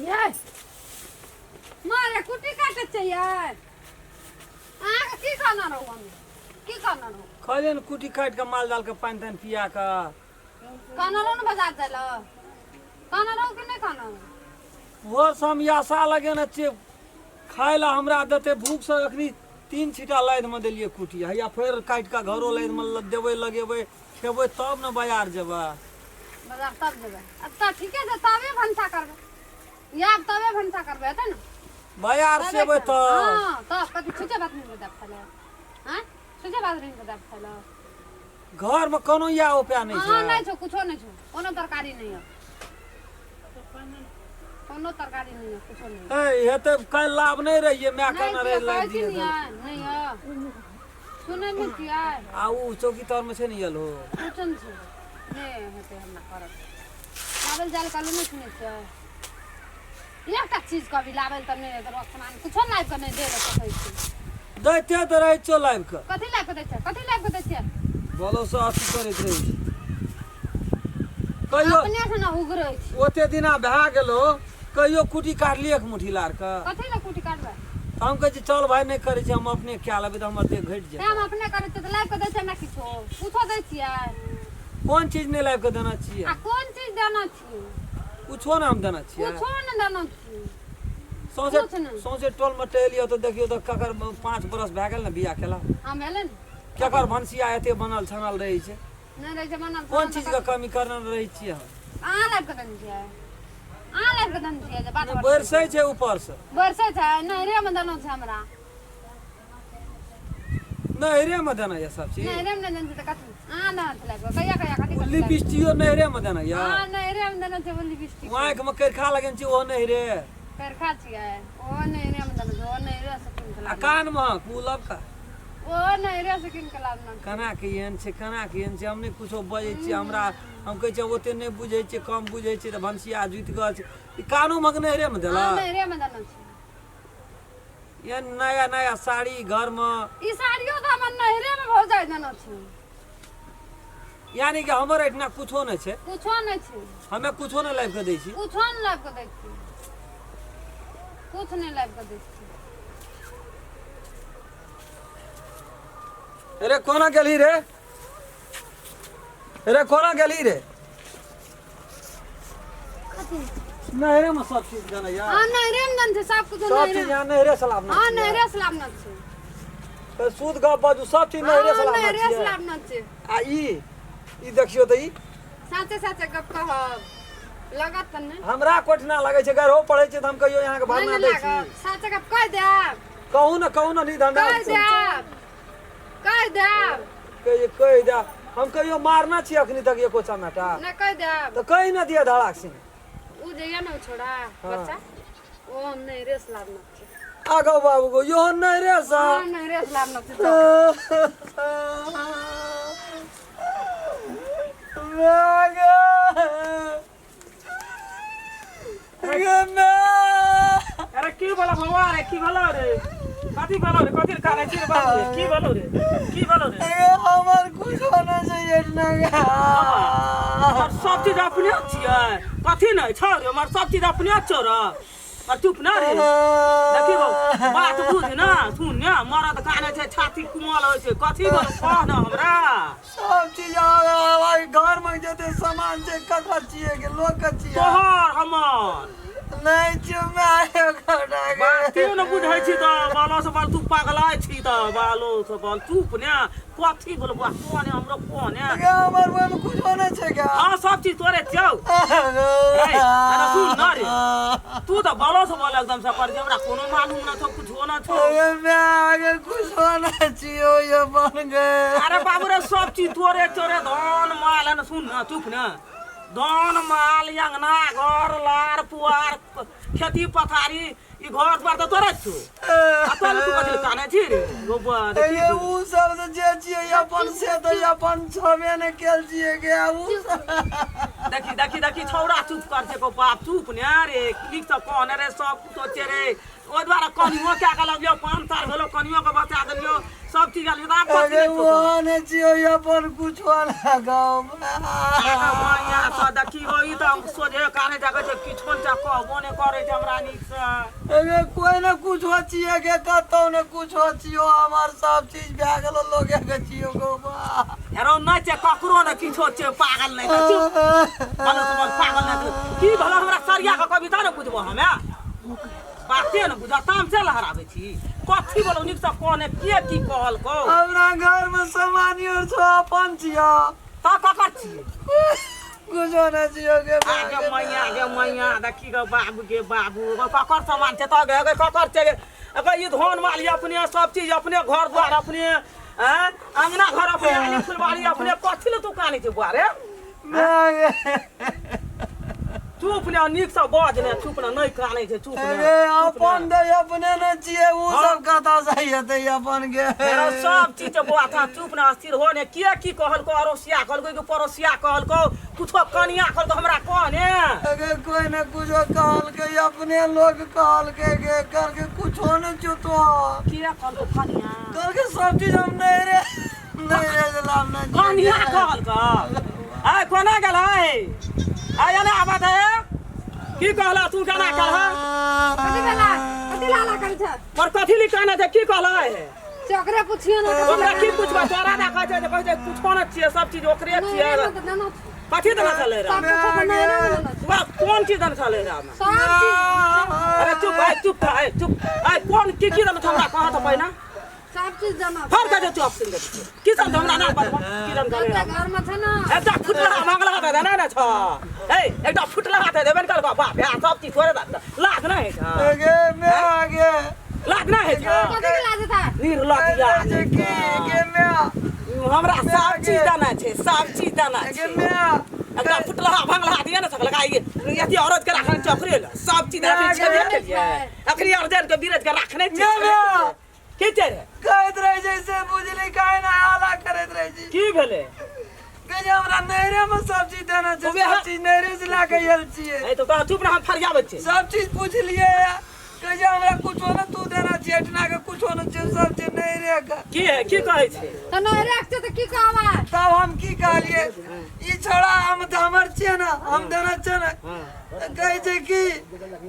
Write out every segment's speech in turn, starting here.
ये मारे कुटी काटे छै ये अहाँके की कहना रहू हम की कहना रहू कहलियै ने कुटी काटि कऽ माल जाल के पानि तानि पिया कऽ कहना रहू ने बाजार जाइ लए कहना रहू कि नहि कहना रहू भोर से हम ई आशा लगेने छियै खाय लए हमरा देतै भूखसँ अखनी तीन छीटा लादिमे देलियै कुटी हैया फेर काटि कऽ घरो लादिमे देबै लगेबै खेबै तब ने बाजार जेबै बाजार तब जेबै अब तऽ ठीके छै तबे भनसा करबै आब तबे भनसा करबै हेतै ने बाजार से तबे एबै खायब। तऽ हँ तब कथी छुछे भात नहीं बताब खाय लए आँय छुछे भात नहीं बताब खाय लए घरमे कोनो इएह उपाय नहि हँ छै नहि छौ कुछो नहि छौ कोनो तरकारी नहि यऽ कोनो तरकारी नहि यऽ कुछो नहि ए हेतै काल्हि लाभ नहि रहियै माय नहि कहने रहै छियै, लाइब कहै छी दियै ने यै, नहि यऽ सुनै नहि छियै आ ओ चौकी तरमे छै ने येलो कुछो नहि छै नहि हेतै हमरा करत लाबै लए जाय लए कहलहुँ नहि सुनै छियै एकटा चीज कभी लाबै लए तऽ नहि हेतै रोज सामान कुछो लाबि कऽ नहि दे सकै छी दैते तऽ रहै छौ लाबि कऽ कथी लाबि कऽ दै छै कथी लाबि कऽ दै छियै बोलो से अथी करैत रहै छै कहियो अपने से ने उगरै छी ओते दिना भए गेलो कहियो कुटी काटली एक मुट्ठी लार कऽ कथी लए कुटी काटबै तऽ हम कहै छी चल भाय नहि करै छी हम अपने कए लेबै तऽ हमर देह घटि तेँ जेतै हम अपने करै छियै तऽ लाबि कऽ दै छै हमरा किछो कुछो दै छियै कोन चीज नहि लाबि कऽ देना छियै आ कोन चीज देना छियै कुछो ने हम देना छियै कुछो नहि देना छियै सौंसे कुछ नहि। सौंसे टोलमे टहलियौ तऽ देखियौ तऽ ककर 5 बरस भए गेल ने बियाह केला हम भेलै ने केकर भनसिया एते बनल छनल रहै छै नहि रहै छै बनल कोन चीजके कमी करने रहै छियै हम अहाँ लाबि कऽ देने छियै अहाँ लाबि कऽ देने छियै जे बात नहि, बरसै छै ऊपरसँ बरसै छै नैहरेमे देना छै हमरा नैहरेमे देना यऽ सब चीज नैहरेमे नहि देने छै तऽ कथी अहाँ देना छै लाबि कऽ कहिया कहिया कथी कथी लाबि लिपस्टिको नैहरेमे देना यऽ हँ नैहरेमे देना छै ओ लिपस्टिक आँखिमे करखा लगेने छी ओहो नैहरे करखा छियै ओहो नैहरेमे देना छै ओहो नैहरेसँ कीन कऽ आ लाबना कानमे ओ लबका ओहो नैहरेसँ कीन कऽ लाबना छै केना के एहन छै केना के एहन छै हम नहि कुछो बजै छियै हमरा हम कहै छियै ओते नहि बुझै छियै कम बुझै छियै तऽ भनसिया जुति गल छै ई कानो महक नैहरेमे हँ देलक नैहरेमे देना छै एहन नया नया साड़ी घरमे ई साड़ियो तऽ हमर नैहरेमे भौजाइ देना छै यानी कि हमर एहिठिना कुछो नहि छै कुछो नहि छै हमे कुछो नहि लाबि कऽ दै छी कुछो नहि लाबि कऽ दै छी कुछ नहि लाबि कऽ दै छी अरे कोना गेलही रे अरे कोना गेलही रे नहरे में सब चीज जाना यार हाँ नहरे में जान छै सब कुछ सब नहरे चीज यहाँ नहरे से लाबना हाँ छियै। नहरे से लाबना छै तऽ शुद्ध गप बाजू सब चीज नहरे से हाँ लाबना नहरे से छियै लाबना छै आ ई ई देखियौ तऽ ई साचे साचे गप कहब लगत तऽ नहि हमरा कोठना लगै छै गरहो पढ़ै छै तऽ हम कहियो यहाँ के नहि भावना ने दै छी लागत साचे गप कहि देब कहू ने कहू ने निधन कहि देब कहि देब कहि कहि दे हम कहियो मारना छी अखनी तक एको चमेटा नहि कहि देब तऽ कहि ने दिअ धड़ाक सिंह ओ जे यऽ ने ओ छोड़ा बच्चा ओ हम नहि रेस लाबना छै आगो बाबू गो यो नहि रे सा हाँ नहि रेस लाबना छै अरे की भेलो बौआ रे की भेलो रे कथी भेलो रे कथी कानै छी रे बाबू रे की भेलो रे की भेलो रे हमर कुछ होना चाहिए हमर सब चीज अपने छियै कथी नहि छौ रे हमर सब चीज अपने छौ रे और चुप ना रे देखी बौ बात बुझ ना सुन ने मरद कानै छै छाती कुमल होइ छै कथी भेलो कह ने हमरा सब चीज आवे घर में जते सामान छै ककर छियै के लोक के छियै तोहर हमर नहीं छियै माय बाते ने बुझै छी तऽ बालो से बाल तू पगलाइ छी तऽ बालो से बाल चुप ने कथी बोलबो कोन हमरो कोन हमर ओहिमे कुछो नहि छै गा हाँ सब चीज तोरे छौ अरे सुन ना रे तू तऽ बालो से बोल एकदम से कर हमरा कोनो मालूम ना छौ कुछो ना छौ अरे माय अगर कुछो नहि छियौ ये बन गए अरे बाबू रे सब चीज तोरे तोरे धन माल है ना सुन ना चुप ना धन माल अंगना घर लार पुआर खेती पथारी ई घर द्वार तऽ तोरे छौ आ तोरे तू कथी लए कानै छी रे गोबर ये उ सब तऽ जे छियै अपन से तऽ अपन छबे ने केल छियै गे उ सब देखी देखी देखी छौड़ा चुप कर छै बाप चुप ने रे नीक से कहने रे सब कुछ सोचे रे ओहि दुआरे कनियो कए के लगियो 5 साल भेलो कनियो के बचा देलियो सब चीज आयल आब कथी अरे लै छौ वो ने छियो अपन कुछो ना गाँव मैया से देखी हो ई तऽ सोझे काने जाके छै किछो ने कहबो नहि करै छै हमरा नीकसँ। अरे कोई ने कुछो छियै के कतौ ने कुछो छियो, हमर सब चीज भए गेलो लोगे के छियो गो बा। हेरो नहि छै ककरो ने किछो छै, पागल नहि छै, चुप बोलो तो बोल, पागल नहि छै। की भला हमरा सरिया के कविता ने बुझबो हमे बाते ने बुझा ताम से लहराबै छी कथी बोलो नीक से कहने के की कहल को। हमरा घर में सामान और छो अपन छियो त ककर छी कुछो ने छियो के आगे मैया गे मैया देखी गे बाबू गे बाबू एगो ककर सामान छै तऽ गे ककर छै गे अगर ई धन माल अपने सब चीज अपने घर द्वार अपने हैं अंगना घर अपने आली फुलवारी अपने कथी ले तू कानै छै बुआ रे। चुप ने नीक से बज ने चुप ने नहीं कानै छै चुप ने। अरे अपन दे अपने ने छियै उ सब कथा सही हेतै अपन के मेरा सब चीज के बुआ था चुप ने स्थिर हो ने के की कहलको अड़ोसिया कहलको कि पड़ोसिया कहलको कुछो कनिया कहलको हमरा कह ने। अगर कोई ने कुछो कहलकै अपने लोग कहलकै के करके कुछो ने छौ तो के कहलको कनिया कहलकै सब चीज हम नहीं रे नहीं रे लाभ नहीं कनिया कहलको आय कोना गेल है आय एने आबत है की कहला तू केना कहला कथी भेला कथी लाला करै छै पर कथी लिखाना छै की कहला है से ओकरे पुछियो ना। ओकरा की पुछबा तोरा ना कहै छै जे कहै छै कुछो न छियै सब चीज ओकरे छियै। कथी देना छलै रे सब कुछो बनाए ना वाह कोन चीज देना छलै रे सब चीज। अरे चुप आय चुप आय चुप आय कोन की की देना हमरा कह त पहिना सब चीज देना फर कह दे चुप सुन दे की सब हमरा ना बतबा की देना छलै सबटा घर में छै ना एकटा फुटला मांगला त देना ना छ ए एकटा फुटला त देबे न करबा बाप हे सब चीज थोड़े द लाज ना है छ गे मैं आगे लाज ना है छ कथी के लाज था निर्लज्जा के गे मैं हमरा सब चीज देना छै सब चीज देना गे छै मैं एकटा फुटला भांगला दिया ना सकल का ये औरत के राखने चौकरे ल सब चीज राखने छेबे के लिए अखनी अर्जन के बीरज के राखने छै की छै रे कहैत रहै छै से बुझली काहे ना हाला करैत रहै छै की भेलै कहै छै हमरा नैहरे में सब चीज देना छै सब चीज नैहरे से लए के आयल छियै। ए तो कह चुप ना हम फरियाबै छियै सब चीज पुछलियै कहै छै हमरा कुछो ने तू देना छै एठना के कुछो ने छै सब चीज नैहरे के। की है की कहै छै त नहीं रखते त की कहबै तब हम की कहलियै ई छोड़ा हम तऽ हमर छियै ने हम देना छै ने। कहै छै कि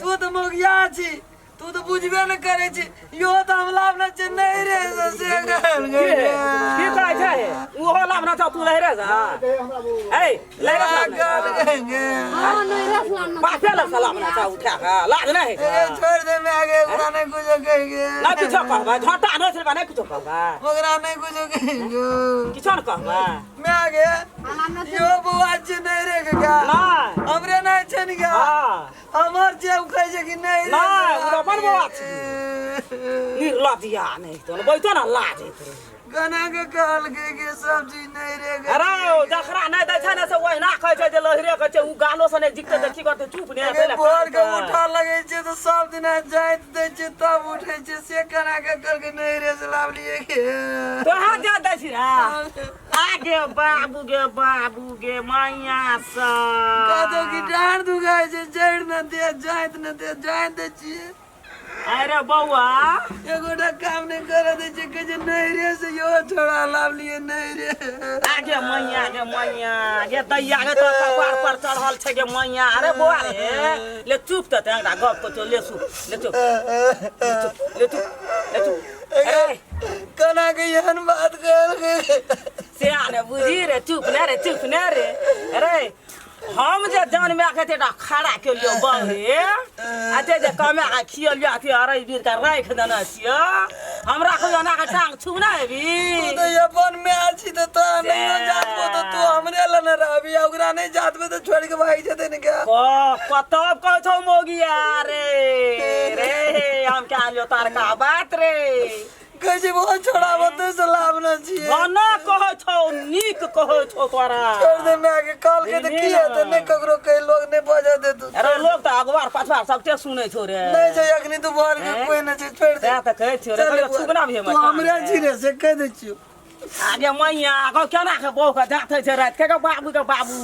तू तऽ मौगिया छी तू तऽ बुझबे ने करै छी इहो तऽ हम लाभ ने छै नहीं रे से कहल की है की कहै छै ओहो लाभ ना तू लहरे जा ए लहरे गे हां नहीं रखला ना बापे लग सलाम ना चा उठा के लाज नहीं है ए छोड़ दे मैं आगे ओकरा नहीं कुछो कहेंगे ना किछो कहबै घाटा नहीं छै नहीं किछो कहबै ओकरा नहीं कुछो कहेंगे किछो न कहबै मैं आगे आला ना यो बौआ छै नहीं रे का नहीं हमरे नहीं छै ने का हां हमर छै उ कहै छै कि नहीं रे नहीं, उ तऽ अपन बौआ छै। निर्लज्जिया नहीं तो बैठो ना लाज हेतै। गना के कहलकै कि सब चीज नहीं रे गे। अरे ओ जखरा नहीं दै छै ने से ओहिना कहै छै जे लहरे कहै छै उ गालो से नहि जिकतै तऽ की करतै चुप ने अगे भोर के उठा लगे छै तऽ सब दिना जाइत दै छै तब उठै छै से केना के कहलकै नहीं रे से लावलिए के। तोहा जा दै छी रे आगे बाबू गे बाबू गे मैया सा कहतो कि डाँड़ दुखाइ छै जड़ि न दे जाइत न दे जाइत दै छियै। अरे बौआ एगोटा काम नहि करऽ दै छै कहै छै नहीं रे से यो छोड़ा लावलिए नहीं रे। आगे मैया गे मैया गे दैया गे तोर कपार पर चढ़ल छै गे मैया। अरे बौआ रे ले चुप तऽ एकटा गप कहै ले सुन ले चुप ले चुप ले चुप। अरे केना के एहन बात कहलकै से ने बुझी रे चुप ने रे चुप ने रे। अरे हम जे जन्मे के एकटा खड़ा केलियो बहे अते जे कमा के खियलियो अथी अरई बीर के राखि देने छियो हमरा कोई ओना के टांग छुबना हेबी। तू तऽ अपन माय छी तऽ तोरा नहियो जातबो तऽ तू हमरे लग ने रहबी आ ओकरा नहि जातबे तऽ छोड़ि के भागि जेतै ने के। कतब कहै छौ मौगिया रे रे हम क्या लियो तारका बात रे कहै छै बहुत छोड़ा बतै से लाभ न छियै। भने कहै छौ नीक कहै छौ तोरा। छोड़ दे माय के कहलकै तऽ की हेतै नहि ककरो कहि लोग नहि बजऽ देतौ। अरे लोग तऽ अगवार पछवार सबटे सुनै छौ रे। नहि छै अखनी तू भर के कोई नहि छै छोड़ दे। सएह तऽ कहै छियौ रे कहियो छुबना भी तू हमरे छी रे से कहि दै छियौ। आगे मैया कहो केना के बहू के जातै छै राति के बाबू के बाबू